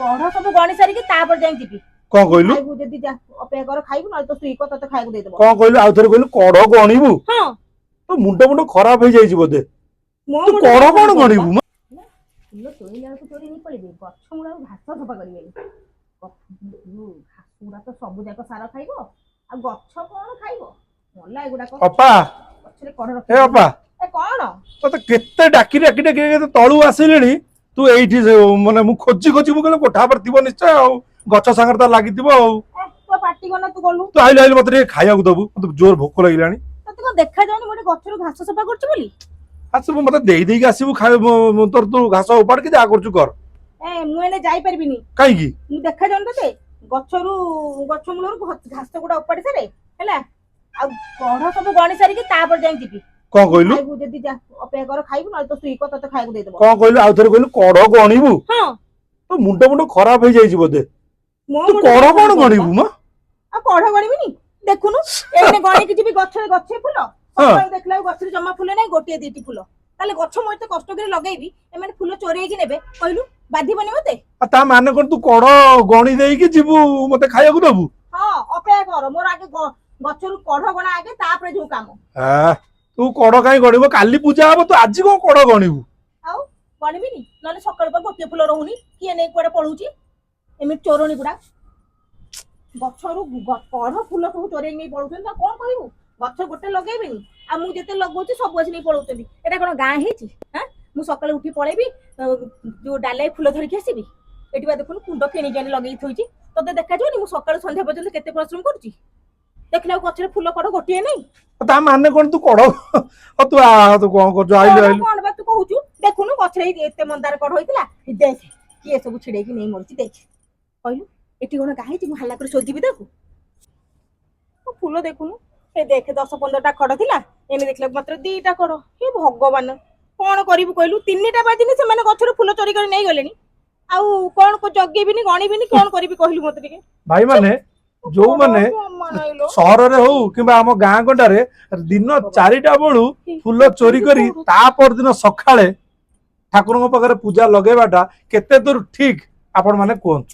କଢ ସବୁ ଗଣି ସାରିକି ତାପରେ ଯାଇ ଯିବି। କଣ କହିଲୁ? ଖାଇବୁ ଯଦି ଯା, ଅପେକ୍ଷା କର, ଖାଇବୁ, ନହେଲେ ତୋ ସ୍ତ୍ରୀ କ ତତେ ଖାଇବାକୁ ଦେଇଦବ। କଣ କହିଲୁ? ଆଉ ଥରେ କହିଲୁ, କଢ ଗଣିବୁ? ହଁ। ତୋ ମୁଣ୍ଡ ମୁଣ୍ଡ ଖରାପ ହେଇଯାଇଛି ବୋଧେ। ମୋ ତୁ ମୁଣ୍ଡ କଢ ଖରାପ କଣ କରିବ। ଗଣିବୁ ମ? ଫୁଲ ତୋଳିଲା ବେଳକୁ ଚୋରି ନେଇ ପଳେଇବେ, ଗଛ ମୂଳରୁ ଘାସ ସଫା କରିବେନି। ଘାସ ଗୁଡା ତ ସବୁ ଯାକ ସାର ଖାଇବ, ଆଉ ଗଛ କଣ ଖାଇବ? ମଲା ଏଗୁଡାକ। ଅପା। ଗଛରେ କଢ ଏ ରଖି ଅପା। ଏ କଣ? ତତେ କେତେ ଡାକି ଡାକି ଡାକି କେତେ ତଳୁ ଆସିଲିଣି, ତୁ ଏଇଠି ମାନେ ମୁଁ ଖୋଜି ଖୋଜି, ମୁଁ କହିଲି କୋଠା ଉପରେ ଥିବ ନିଶ୍ଚୟ, ଆଉ ଗଛ ସାଙ୍ଗରେ ତ ଲାଗିଥିବ ଆଉ। ଏ, ତୁ ପାଟି କରନା, ତୁ ଗଲୁ। ତୁ ଆଇଲୁ ଆଇଲୁ, ମତେ ଟିକେ ଖାଇବାକୁ ଦବୁ, ମତେ ଜୋର ଭୋକ ଲାଗିଲାଣି। ତତେ କଣ ଦେଖାଯାଉନି ଗୋଟେ ଗଛରୁ ଘାସ ସଫା କରୁଛୁ ବୋଲି? ଆସିବୁ, ମତେ ଦେଇ ଦେଇକି ଆସିବୁ ଖାଇ। ତୋର ତୁ ଘାସ ଉପାଡ କି ଯାହା କରୁଛୁ କର। ଏ, ମୁଁ ଏନେ ଯାଇପାରିବିନି। କାହିଁକି? ମୁଁ ଦେଖାଯାଉନି ତତେ? ଗଛରୁ ଗଛ ମୂଳରୁ ଘାସ ଗୁଡା ଉପାଡି ସାରେ ହେଲା, ଆଉ କଢ ସବୁ ଗଣି ସାରିକି ତାପରେ ଯାଇ ଯିବି। କଣ କହିଲୁ? ଖାଇବୁ ଯଦି ଯା, ଅପେକ୍ଷା କର, ଖାଇବୁ, ନହେଲେ ତୋ ସ୍ତ୍ରୀ କ ତତେ ଖାଇବାକୁ ଦେଇଦବ। କଣ କହିଲୁ? ଆଉ ଥରେ କହିଲୁ, କଢ ଗଣିବୁ? ହଁ। ତୋ ମୁଣ୍ଡ ମୁଣ୍ଡ ଖରାପ ହେଇଯାଇଛି ବୋଧେ। ମୋ ତୁ ମୁଣ୍ଡ କଢ ଖରାପ କଣ କରିବ। ଗଣିବୁ ମ? ଆଉ କଢ ଗଣିବିନି? ଦେଖୁନୁ, ଏଇନେ ଗଣିକି ଯିବି, ଗଛରେ ଗଛେ ଫୁଲ। ସକାଳୁ ଦେଖିଲା ବେଳକୁ ଗଛରେ ଜମା ଫୁଲ ନାହିଁ, ଗୋଟିଏ ଦିଟି ଫୁଲ। ତାହେଲେ ଗଛ ମୁଁ ଏତେ କଷ୍ଟ କରି ଲଗେଇବି, ଏମାନେ ଫୁଲ ଚୋରେଇକି ନେବେ, କହିଲୁ ବାଧିବନି ମତେ? ଆଉ ତା ମାନେ କଣ, ତୁ କଢ ଗଣି ଦେଇକି ଯିବୁ, ମତେ ଖାଇବାକୁ ଦବୁ? ହଁ, ଅପେକ୍ଷା କର, ମୋର ଆଗେ ଗଛରୁ କଢ ଗଣା ଆଗେ, ତାପରେ ଯୋଉ କାମ। ଆ, ତୁ କଢ କାହିଁ ଗଣିବ? କାଲି ପୂଜା ହବ, ତୁ ଆଜି କଣ କଢ ଗଣିବୁ? ଆଉ ଗଣିବିନି? ନହେଲେ ସକାଳୁ ପା ଗୋଟିଏ ଫୁଲ ରହୁନି, କିଏ ନେଇ କୁଆଡେ ପଳଉଛି। ଏମିତି ଚୋରଣୀ ଗୁଡା ଗଛରୁ କଢ ଫୁଲ ସବୁ ଚୋରେଇ ନେଇ ପଳଉଛନ୍ତି। ଆଉ କଣ କହିବୁ? ଗଛ ଗୋଟେ ଲଗେଇବେନି, ଆଉ ମୁଁ ଯେତେ ଲଗଉଛି ସବୁ ଆସି ନେଇ ପଳଉଛନ୍ତି। ଏଇଟା କଣ ଗାଁ ହେଇଛି? ହାଁ, ମୁଁ ସକାଳୁ ଉଠି ପଳେଇବି, ଯୋଉ ଡାଲାଇ ଫୁଲ ଧରିକି ଆସିବି। ଏଠି ବା ଦେଖୁନୁ, କୁଣ୍ଡ କିଣିକି ଆଣି ଲଗେଇ ଥୋଇଛି। ତତେ ଦେଖାଯିବନି ମୁଁ ସକାଳୁ ସନ୍ଧ୍ୟା ପର୍ଯ୍ୟନ୍ତ କେତେ ପରିଶ୍ରମ କରୁଛି? ଦେଖିଲା ବେଳକୁ ଗଛରେ ଫୁଲ କଢ ଗୋଟିଏ ନାହିଁ। ଆଉ ତା ମାନେ କଣ, ତୁ କଢ ଆଉ ତୁ ତୁ କଣ କରୁଛୁ? ଆଇଲୁ କଢ ଆଇଲୁ। କଣ ବା ତୁ କହୁଛୁ? ଦେଖୁନୁ, ଗଛରେ ଏଇ ଏତେ ମନ୍ଦାର କଢ ହେଇଥିଲା, ଦେଖ କିଏ ସବୁ ଛିଡେଇକି ନେଇ ମରିଛି, ଦେଖ। କହିଲୁ, ଏଠି କଣ ଗାଁ ହେଇଛି? ମୁଁ ହାଲା କରି ଶୋଧିବି ତାକୁ। ମୋ ଫୁଲ ଦେଖୁନୁ, ଏ ଦେଖେ, 10-15ଟା କଢ ଥିଲା, ଏନେ ଦେଖିଲାକୁ ମାତ୍ର ଦିଟା କଢ। ହେ ଭଗବାନ, କଣ କରିବୁ କହିଲୁ? 3ଟା ବାଜିନି, ସେମାନେ ଗଛରୁ ଫୁଲ ଚୋରି କରି ନେଇଗଲେଣି। ଆଉ କଣ ଜଗେଇବିନି, ଗଣିବିନି, କଣ କରିବି କହିଲୁ ମତେ ଟିକେ? ଭାଇମାନେ, ଯୋଉମାନେ ଜମା ନାଇଁ ଲୋ। ସହରରେ ହଉ କିମ୍ବା ଆମ ଗାଁ ଗଣ୍ଡାରେ ଦିନ 4ଟା ବେଳୁ ଫୁଲ ଚୋରି କରି ତା ପରଦିନ ସକାଳେ ଠାକୁରଙ୍କ ପାଖରେ ପୂଜା ଲଗେଇବାଟା କେତେ ଦୂର ଠିକ, ଆପଣ ମାନେ କୁହନ୍ତୁ।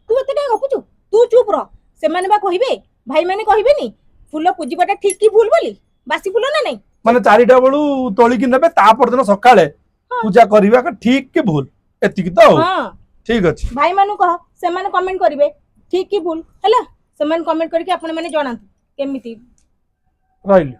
ତୁ ଏତେ କାଇଁ ଗପୁଛୁ? ତୁ ଚୁପ୍ ରହ। ସେମାନେ ବା କହିବେ, ଭାଇମାନେ କହିବେନି ଫୁଲ ପୂଜିବାଟା ଠିକ କି ଭୁଲ ବୋଲି, ବାସି ଫୁଲ ନା ନାଇଁ? ମାନେ 4ଟା ବେଳୁ ତୋଳିକି ନେବେ, ତା ପରଦିନ ସକାଳେ ପୂଜା କରିବା ଠିକ କି ଭୁଲ, ଏତିକି ତ ଆଉ? ହଁ। ଠିକ ଅଛି। ଭାଇମାନଙ୍କୁ କହ, ସେମାନେ କମେଣ୍ଟ କରିବେ ଠିକ କି ଭୁଲ ହେଲା। ସେମାନେ କମେଣ୍ଟ କରିକି ଆପଣ ମାନେ ଜଣାନ୍ତୁ କେମିତି। ରହିଲି।